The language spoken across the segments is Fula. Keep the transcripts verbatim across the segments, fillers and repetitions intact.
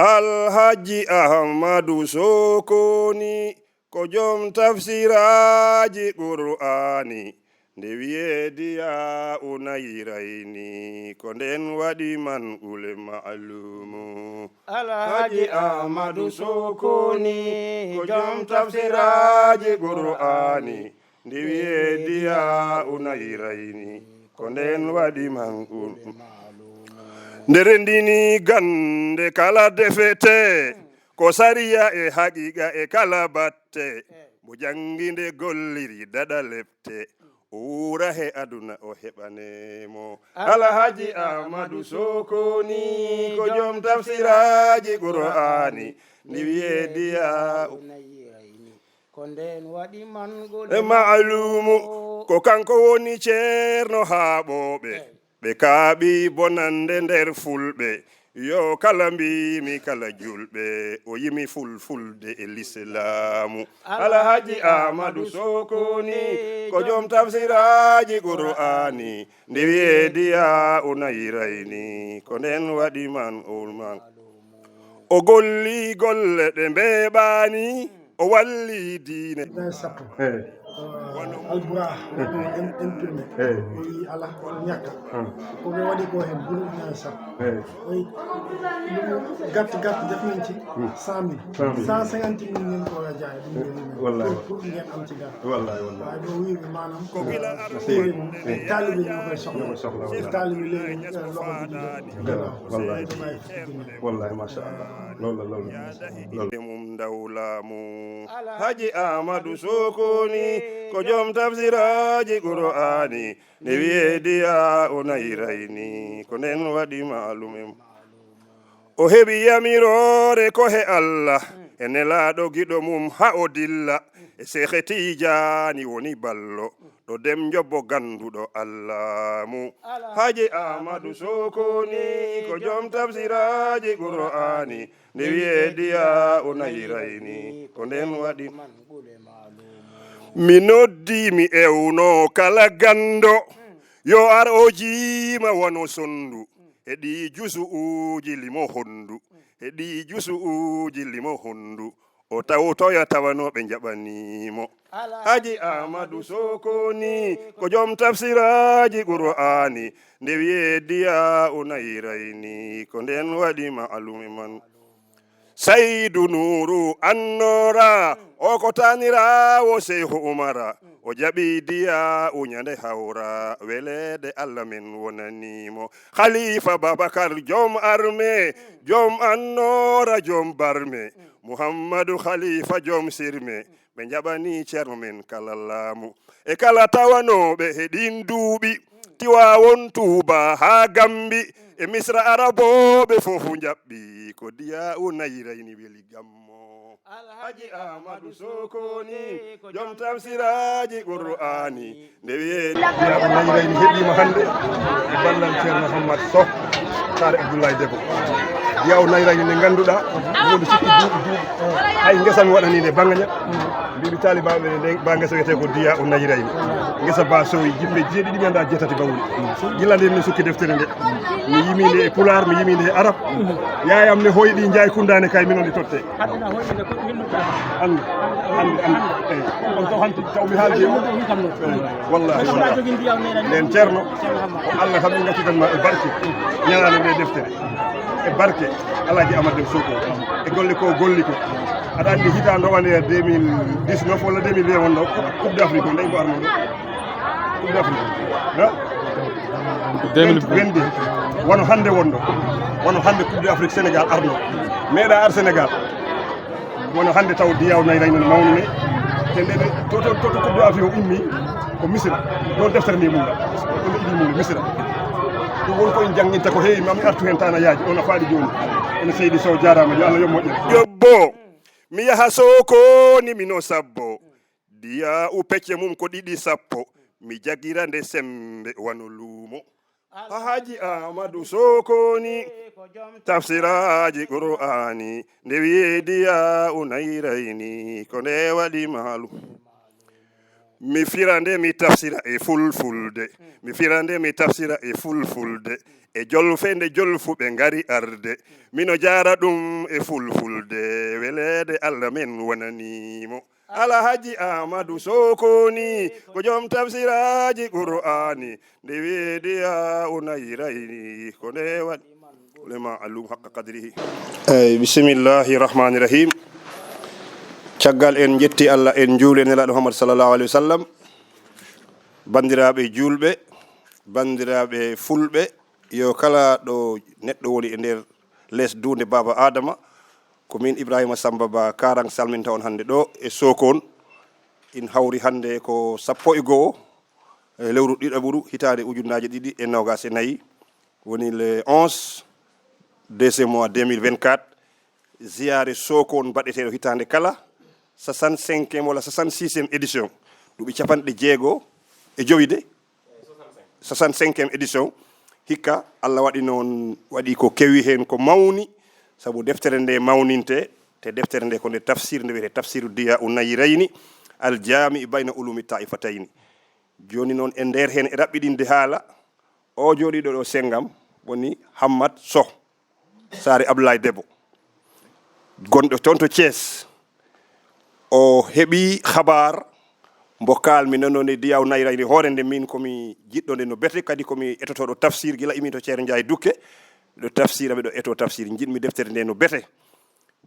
Alhaji Ahmadu Sokoni ko jom tafsiraaji Qur'aani. Nde wiyee Diya Unayirayni, ko ndeen waɗi man ule maalumu. Alhaji Ahmadu Sokoni ko jom tafsiraaji Qur'aani. Nde wiyee Diya Unayirayni, ko ndeen waɗi man ule. Nde renndini gannde kala defete, ko sariya e haqiqa e kala batte. Mo janngi nde golliri daɗa lepte, o wuura he aduna o heɓane mo. Alhaji Ahmadu Sokoni ko jom tafsiraaji Qur'aani, ndi wiyee Diya. Ko ndeen waɗi man gole. E maalumu, ko kanko woni ceerno haaɓooɓe. Ɓe kaaɓi bonannde nder fulɓe. Yo kala mbiimi kala julɓe, o yimi fulfulde e lislaamu. Alhaji Ahmadu Sokoni ko jom tafsiraaji Qur'aani. Nde wiyee Diya Unayirayni, ko ndeen waɗi man ulman. O golli golle ɗe mbeeɓaani, o walli diine. Ujunere sappo. Eyi. Albura, M P M. Eyi. O wi ala, o ñakka. Hmm. Ko ɓe waɗi ko heen, bulu ujunere sappo. Eyi. O wi, gatti, gatti, def nañ ci cent mille. Cent mille. Cent cinquante mille ngeen ko war a jaay, ɗum ngeen. Wallahi. Pour, pour ngeen am ci dara. Wallahi, wallahi. Waaye ɗo wiiɓe maanaam, ko gila eh, arɗo. Taalibe ñoo koy soxla. Ñoo koy soxla, wallahi. Taalibe léegi, eh, loxo bi di dem. Wallahi. Wallahi, masha Allah. Loolu la, loolu la. Loolu. Mum ndaw laamu. Haji Ahmadu Sokoni, ko jom tafsiraaji Qur'aani. Nde wiyee Diya Unayirayni, ko ndeen waɗi maalum en. O heɓi yamiroore ko he Allah, e nelaaɗo giɗo mum haa o dilla, e Seehe Tiijaani woni ballo, ɗo dem njobbo gannduɗo Allah mu. Haji Ahmadu Sokoni ko jom tafsiraaji Qur'aani, nde wiyee Diya Unayirayni, ko ndeen waɗi. Mi noddi, mi ewno kala ganndo, yo ar o jiima wano sonndu. E ɗi jusuuji limo honndu, e ɗi jusuuji limo honndu, o tawtoya tawanoo ɓe njaɓanii mo. Haji Ahmadu Sokoni ko jom tafsiraaji Qur'aani, nde wiyee Diya Unayirayni, ko ndeen waɗi ma'lume man. Saydu Nuuru Annoora, o ko taaniraawo Seyhu Umara, o jaɓi Diya u ñande hawra, weleede Allah men wonanii mo. Khalifa Babakar jom arme, jom annoora, jom barme, Muhammadu Khalifa jom sirme, ɓe njaɓanii ceerno men kala laamu. E kala tawanooɓe he ɗiin duuɓi, Tiwaawon, Tuuba haa Gambi, e Misra arabooɓe fof njaɓɓi, ko Diya u Nayirayni weli gammo. Alhaji Ahmadu Sokoni, jom tafsiraaji Qur'aani, nde wiyee Diya u Nayirayni heɓiima hannde e ballal ceerno Hammat Soh, Saare Abdoulaye Debo. Diya u Nayirayni nde ngannduɗaa, woni sukki duuɓi duuɓi. Hay ngesa mi waɗanii nde Bangaña. Mbiimi taalibaaɓe nde ba ngesa wiyetee ko Diya u Nayirayni. Ngesa ba sowi jippe jeeɗiɗi, mi anndaa jeetati ba woni. Gila nde mi sukki deftere nde. Mi yimi nde e Pulaar, mi yimi nde e Arab. Yaayam ne hoyɗi Njaay Kundaane kay min on ɗi totte. Hannde na hoyɗi nde ko min ɗum. Hannde, hannde, hannde. Eyi. On taw hanti taw mi haaldi e on. Eyi. Wallahi, wallahi. Nden ceerno, ko Allah tan min ngaccitan ma e barke. Ñalaande nde deftere. E barke Alhaji Amadu Dem Sokoni. E golle ko golli ko. Aɗa anndi hitaande o wane deux mille dix-neuf walla deux mille vingt wonno Coupe d'Afrique o, nde o arno ɗo. Coupe d'Afrique. Ha? Deux mille vingt. Wano hannde wonno. Wano hannde Coupe d'Afrique Sénégal arno. Meeɗa ar Sénégal. Wano hannde taw Diya u Nayirayni no mawni ne. Te nde to, to, to, to Coupe d'Afrique o immi ko Misira. Ɗo deftere nde mum ɗa. Ko nde iɗi mum Misira. Ɗum woni ko en jannginta ko heewi, ma mi artu heen tan a yaaji. On a faaɗi jooni. Ene Seydi Sow jaaraama. Yo Allah yoɓ moƴƴere. Ƴobbo. Mi yaha Sokoni mino sabbo. Diya u pecce mum ko ɗiɗi sappo. Mi jagira nde semmbe wano luumo. Haji Ahmadu Sokoni, tafsiraaji Qur'aani, nde wiyee Diya u Nayirayni, ko nde waɗi maalu. Mi fira nde mi tafsira e fulfulde. Mi fira nde mi tafsira e fulfulde. E jolfe nde jolfuɓe ngari arde. Mino jaara ɗum e fulfulde. Weleede Allah men wonanii mo. Alhaji Ahmadu Sokoni ko joom tafsiraaji Qur'aani. Nde weedi haa o nayi rayni ko nde waɗi. Ulema alum haqqa qadrihi. Eyi, bisimillahi rahmani rahim. Caggal en njetti Allah, en njuuli e Nelaaɗo Muhammad sallallahu alaihi wasallam. Banndiraaɓe juulɓe, banndiraaɓe fulɓe, yo kala ɗo neɗɗo woni e nder les duunde Baaba Adama, ko min Ibrahima Samba Ba Karang salminta on hannde ɗo e Sokon. In hawri hannde ko sappo e go'o, e lewru ɗiɗaɓuru, hitaande ujunnaaje ɗiɗi e noogas e nayi, woni le onze deuxième mois deux mille vingt-quatre. Ziyaare Sokon mbaɗeteeɗo hitaande kala, soixante-cinquième walla soixante-sixième édition, duuɓi capanɗe jeego e jowi de, soixante-cinquième édition. Hikka, Allah waɗi noon, waɗi ko kewi heen ko mawni, sabu deftere nde mawninte, te deftere nde ko nde tafsir, nde wiyetee Tafsiru Diya u Nayirayni, al Jaami'i bayna ulumi taifatayni. Jooni noon, e nder heen, e raɓɓiɗinde haala, o jooɗiiɗo ɗo senngam woni Hammad Soh, Saare Abdoulaye Debbo, gonɗo toon to Thiès. O heɓi habaar mbo kaalmi noon, nde Diya u Nayirayni hoore nde, min ko mi jiɗɗo nde no bete, kadi ko mi etotooɗo tafsir gila imin to Ceerno Njaay Dukke, ɗo tafsira, miɗo eto tafsir, njiɗmi deftere nde no bete.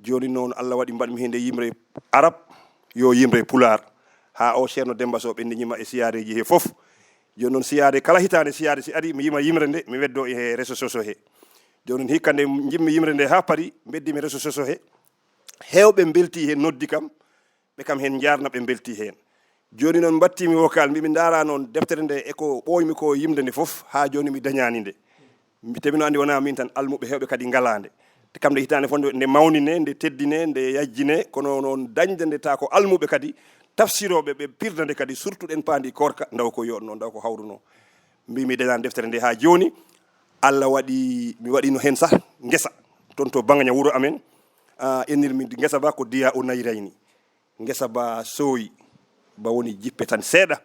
Jooni noon, Allah waɗi mbaɗmi heen nde yimre Arab, yo yimre Pulaar, haa o Ceerno Demba Soh ɓenni ñima e siyaareeji he fof. Jooni noon, siyaare kala hitaande, siyaare si ari, mi yima yimre nde, mi weddoo e he réseaux sociaux he. Jooni noon, hikka nde njiɗmi yimre nde haa paari, mbeddii mi réseaux sociaux he. Heewɓe mbeltii heen, noddi kam, ɓe kam heen njaarna, ɓe mbeltii heen. Jooni noon, mbattii mi vocal, mbii mi, ndaaraa noon, deftere nde e ko ɓooymi ko yimde nde fof, haa jooni mi dañaani nde. Mi, te mino anndi wonaa miin tan, almuɓe heewɓe kadi ngalaa nde. Te kam nde hitaande fof nde, nde mawnine, nde teddine, nde yajjine, kono noon dañde nde taa ko almuɓe kadi, tafsirooɓe ɓe pirda nde kadi, surtout ɗen paandi koorka, ndaw ko yooɗnoo, ndaw ko hawrunoo. Mbii mi dañaani deftere nde haa jooni, Allah waɗi, mi waɗino heen sah ngesa, toon to Bagaña wuro amen, ah, innirmi ngesa ba ko Diya u Nayirayni. Ngesa ba sooyi, ba woni jippe tan seeɗa,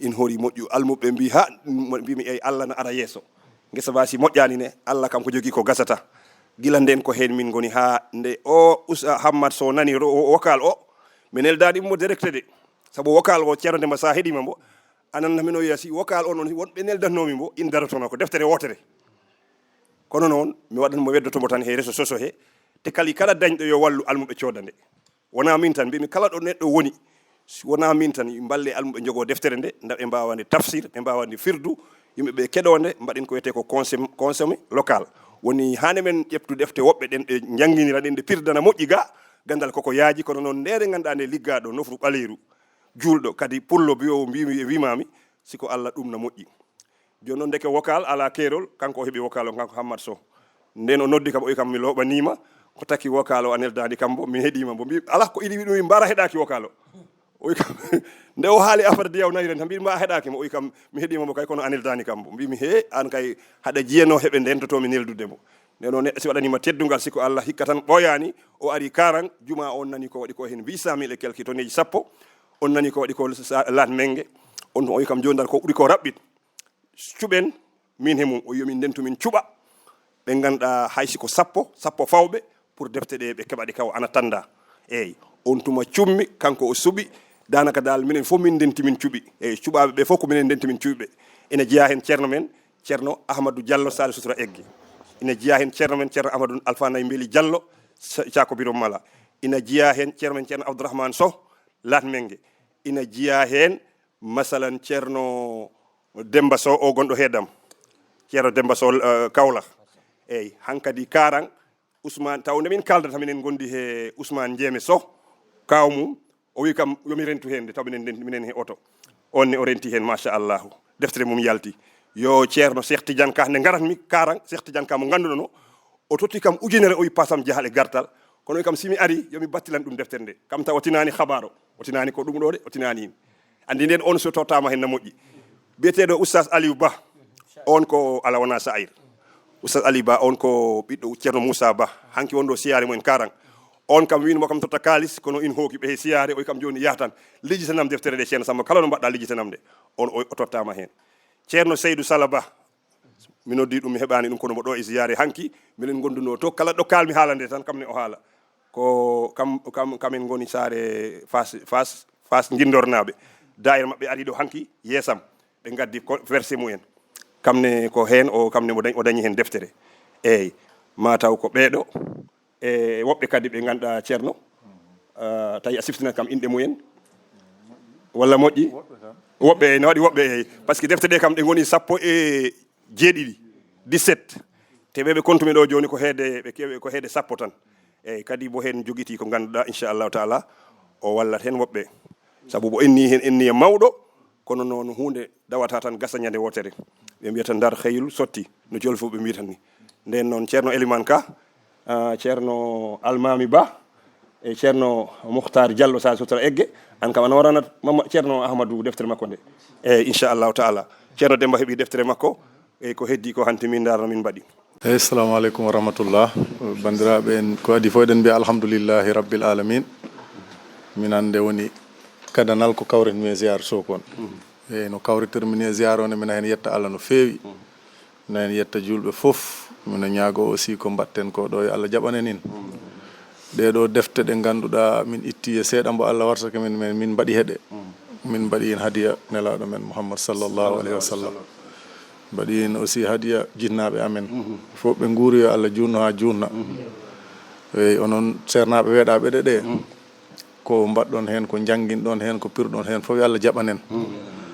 in hori moƴƴu. Almuɓe mbii, ha, mbii mi, eyi, Allah na ara yeeso. Ngesa ba si moƴƴaani ne, Allah kam ko jogii ko gasata. Gila ndeen ko heen min ngoni haa nde o Usa Hammad Soh nani ro-, o vocal o, mi neldaani mo direct de. Sabu vocal o, Ceerno Demba, sa heɗiima mbo, a nanat mino wiya si vocal o noon, wonɓe neldatnoomi mbo, in darotono ko deftere wootere. Kono noon, mi waɗan mo weddoto mbo tan he réseaux sociaux he, te kali kala dañɗo yo wallu almuɓe cooda nde. Wonaa min tan, mbii mi kala ɗo neɗɗo woni, si wonaa min tan, mballe almuɓe njogoo deftere nde, nda ɓe mbaawa nde tafsir, ɓe mbaawa nde firdu, yimɓe ɓe keɗoo nde, mbaɗen ko wiyetee ko consom-, consommé local. Woni haande men ƴeftu defte woɓɓe ɗen, ɗe njannginira ɗen, ɗe pirdana moƴƴi ga, ganndal koko yaaji, kono noon nde nde ngannduɗaa nde liggaaɗo nofru ɓaleeru, juulɗo, kadi pullo biyo mbii mi e wiimaami, si ko Allah ɗum na moƴƴi. Jooni noon, ndeke vocal alaa keerol, kanko o heɓi vocal o, kanko Hammad Soh. Ndeen o noddi kam, o wi kam, mi looɓaniima, ko taki vocal o a neldaani kam mbo, mi heɗiima mbo. Mbii, alaa ko iɗi wiɗo, mi mbaara heɗaaki vocal o. O wi kam, nde o haali affaire Diya u Nayirayni tan, mbii, mbo a heɗaaki mo. O wi kam, mi heɗiima mbo kay, kono a neldaani kam mbo. Mbii mi, hee, aan kay, haɗa jiyanoo heɓe ndeen to, to mi neldude mbo. Ndeen o neɗɗo si waɗaniima teddungal, si ko Allah hikka tan ɓooyaani, o ari Karang, juma on nani ko waɗi ko heen huit cent mille et quelques tonneeji sappo, on nani ko waɗi ko sa-, Latmingué, on o wi kam, jooni dal ko ɓuri ko raɓɓit. Cuɓen min he mum, o wi yo min ndentu min cuɓa ɓe ngannduɗaa hay si ko sappo, sappo fawɓe pour defte ɗe ɓe keɓa ɗe kaw ana tannda. Eeyi, on tuma cummi, kanko o suɓi, daanaka dal minen fof min ndenti min cuɓi. Eeyi, cuɓaaɓe ɓe fof ko minen ndenti min cuɓi ɓe. Ina jeyaa heen ceerno men, ceerno Ahmadou Diallo Saliou Sutura Egge. Ina jeyaa heen ceerno men, ceerno Ahmadou Alpha Nay Mbeli Diallo, Sa-, Cako Birom Mala. Ina jeyaa heen ceerno men, ceerno Abdourahmane Sow, Latmingué. Ina jeyaa heen, masalan, ceerno Demba Sow o gonɗo Heedam, ceerno Demba Sow, eh, Kaolack. Eeyi, hankadi Karang, Ousmane, taw nde min kaaldata, minen ngondi he Ousmane Ndiémé Sow, kaaw mum, o wi kam yo mi rentu heen nde, taw minen, minen he oto. On ne o renti heen, machallahu. Deftere mum yalti. Yo ceerno Cheikh Tidiane Ka, nde ngaratmi Karang, Cheikh Tidiane Ka mo ngannduɗon o, o totti kam ujunere, o wi pasam jahal e gartal. Kono o wi kam si mi ari, yo mi battilan ɗum deftere nde. Kam taw o tinaani habaaro, o tinaani ko ɗum ɗo de, o tinaani. Anndi ndeen on so tottaama heen na moƴƴi. Biyeteeɗo Oustaz Aliou Ba, on ko ala wona sa'ir. Oustaz Aliou Ba, on ko ɓiɗɗo ceerno Moussa Ba. Hanki won ɗo siyaare mumen Karang. On kam wiinmo kam totta kaalis, kono in hooki ɓe he siyaare, oy kam jooni yaha tan. Lijjitanam deftere nde, Ceerno Samba, kala no mbaɗɗa lijjitanam nde. On o, o tottaama heen. Ceerno Seydou Sala Ba, mi noddi ɗum, mi heɓaani ɗum, kono mbo ɗo e siyaare hanki, minen ngondunoo to, kala ɗo kaalmi haalande tan, kam ne o haala. Ko kam, kam, kamen ngoni saare Faas, Faas, Faas Ngindornaaɓe. Daayira maɓɓe ari ɗo hanki, yeesam. Ɓe ngaddi ko verse mumen. Kam ne ko heen o, kam ne mo dañ-, o dañi heen deftere. Eey, maa taw ko ɓeeɗo. E woɓɓe kadi ɓe ngannduɗaa, Ceerno, ah, tawi a siftinat kam inɗe mumen. Walla moƴƴi? Woɓɓe, ene waɗi woɓɓe, eey. Par ce que defte ɗe kam ɗe ngoni sappo e jeeɗiɗi, dix-sept. Te ɓe ɓe kontumi ɗo jooni ko heede, ɓe keewi ko heede sappo tan. Eey, kadi bo heen jogiti ko ngannduɗaa, inchallahu taala, o wallat heen woɓɓe. Sabu bo enni heen, enni e mawɗo, kono noon huunde dawata tan gasa ñande wootere. Ɓe mbiyata Ndar xëyul sotti, no jolfo ɓe mbiyata ni. Nden noon Ceerno Eliman Ka, ah, Ceerno Almami Ba, e Ceerno Mukhtar Diallo, sa sutra egge, an kam ana waranat Mama Ceerno Ahmadou deftere makko nde. Eey, inchallahu taala. Ceerno Demba heɓi deftere makko, e ko heddi ko hanti min ndarno min mbaɗi. Eey, assalamu aleykum wa rahmatullah. Banndiraaɓe en, ko adii fof eɗen mbiya alhamdulillahi rabbil alamin. Min hannde woni kadanal ko kawren mi e ziyaar Sokone. Eey, no kawritirmi ni e ziyaar o ne, mina heen yetta Allah no feewi. Mina heen yetta juulɓe fof. Mina ñaago aussi ko mbaɗten ko ɗo, yo Allah jaɓanen in. Ɗee ɗoo defte ɗe ngannduɗaa min itti e seeɗa mbo Allah warsake min, min, min mbaɗi heɗe. Min mbaɗi heen hadiya Nelaaɗo men Muhammad sallallahu alayhi wa sallam. Mbaɗi heen aussi hadiya jinnaaɓe amen. Fof ɓe nguuri, yo Allah juutnu haa juutna. Eey, onon seernaaɓe weeɗaaɓe ɗe ɗe. Ko mbaɗɗon heen, ko njannginɗon heen, ko pirɗon heen fof, yo Allah jaɓanen.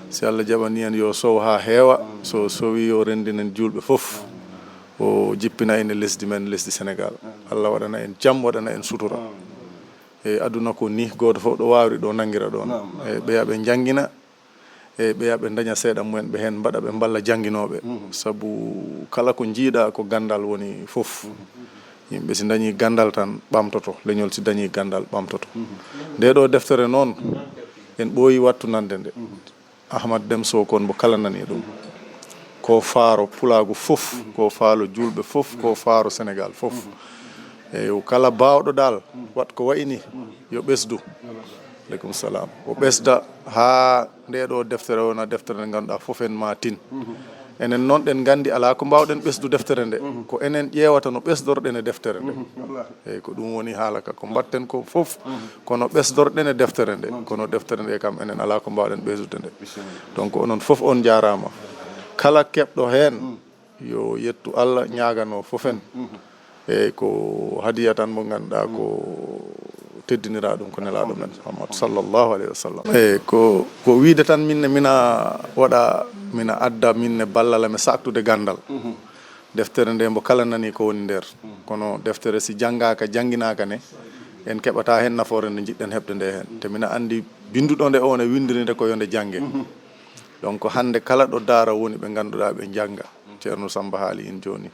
Si Allah jaɓanii en, yo sow haa heewa. So sowi, yo renndinen juulɓe fof. O jippina en e lesdi men, lesdi Senegaal. Allah waɗana en jam, waɗana en sutura. E aduna ko ni, gooto fof ɗo waawri ɗo nanngira ɗoon. E ɓeya ɓe njanngina, e ɓeya ɓe ndaña seeɗa mumen, ɓe heen mbaɗa, ɓe mballa jannginooɓe. Sabu kala ko njiiɗa ko ganndal woni fof. Yimɓe si ndañii ganndal tan ɓamtoto, leñol si dañii ganndal ɓamtoto. Nde ɗo deftere noon, en ɓooyi wattunande nde. Ahmad Dem Sokone mbo kala nani ɗum. Ko faaro pulaagu fof, ko faalo juulɓe fof, ko faaro Senegaal fof. Eey, kala baawɗo daal, waɗ ko wayi ni, yo ɓesdu. Aleykum salam. O ɓesda haa nde ɗo deftere wona deftere nde ngannduɗaa fof en ma tin. Enen noon ɗen nganndi alaa ko mbaawɗen ɓesdu deftere nde. Ko enen ƴeewata no ɓesdorɗen e deftere nde. Eey, ko ɗum woni haala ka. Ko mbaɗten ko fof, kono ɓesdorɗen e deftere nde. Kono deftere nde kam enen alaa ko mbaawɗen ɓesdude nde. Donc onon fof on njaaraama. Kala keɓɗo heen, yo yettu Allah, ñaaganoo fof en. Eey, ko hadiya tan mo ngannduɗaa ko teddiniraa ɗum ko Nelaaɗo men Muhammad sallallahu alayhi wa sallam. Eey, ko, ko wiide tan min ne mina waɗa, mina adda min ne ballal am e saaktude ganndal. Deftere nde mbo kala nani ko woni nder. Kono deftere si janngaaka, jannginaaka ne, en keɓataa heen nafoore nde njiɗɗen heɓde nde heen. Te mina anndi binnduɗo nde o ne winndiri nde ko yo nde jannge. Donc hannde kala ɗo daara woni ɓe ngannduɗaa ɓe njannga. Ceerno Samba haali in jooni.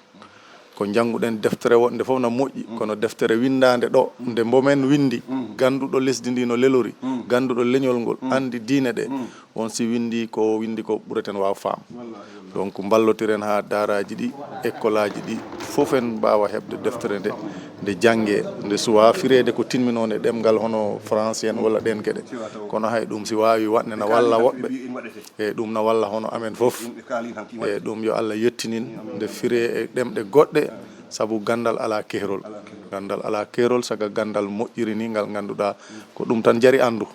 Ko njannguɗen deftere woɗnde fof na moƴƴi, kono deftere winndaande ɗo, nde mbo men winndi, gannduɗo lesdi ndi no lelori, gannduɗo leñol ngol, anndi diine ɗe, on si winndi ko, winndi ko ɓureten waaw faam. Donc mballotiren haa daaraaji ɗi, ekkolaaji ɗi, fof en mbaawa heɓde deftere nde, nde jannge, nde suwaa fireede ko timminoo nde ɗemngal hono français en walla ɗeen geɗe. Kono hay ɗum si waawi waɗde na walla woɓɓe. E ɗum na walla hono amen fof. E ɗum yo Allah yettinin nde firee e ɗemɗe goɗɗe, sabu ganndal alaa keerol. Ganndal alaa keerol, saka ganndal moƴƴiri ni ngal ngannduɗaa ko ɗum tan jari anndu.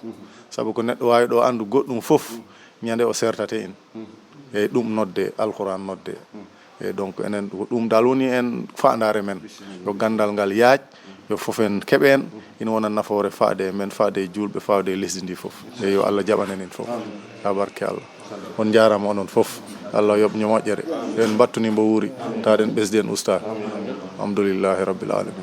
Sabu ko neɗɗo waawi ɗo anndu goɗɗum fof, ñande o sertate en. E ɗum nodde, Alquran nodde. E donc enen ko ɗum dal woni en faandaare men. Yo ganndal ngal yaac, yo fof en keɓ en, ina wona nafoore faade e men, faade e juulɓe, faade e lesdi ndi fof. E yo Allah jaɓanen en fof. Haa barke Allah. On njaaraama onon fof. Allah yoɓ moƴƴere. Yo en mbattuni mbo wuuri. Tawa ɗen ɓesdi en usta. Alhamdulillahi rabbil alamin.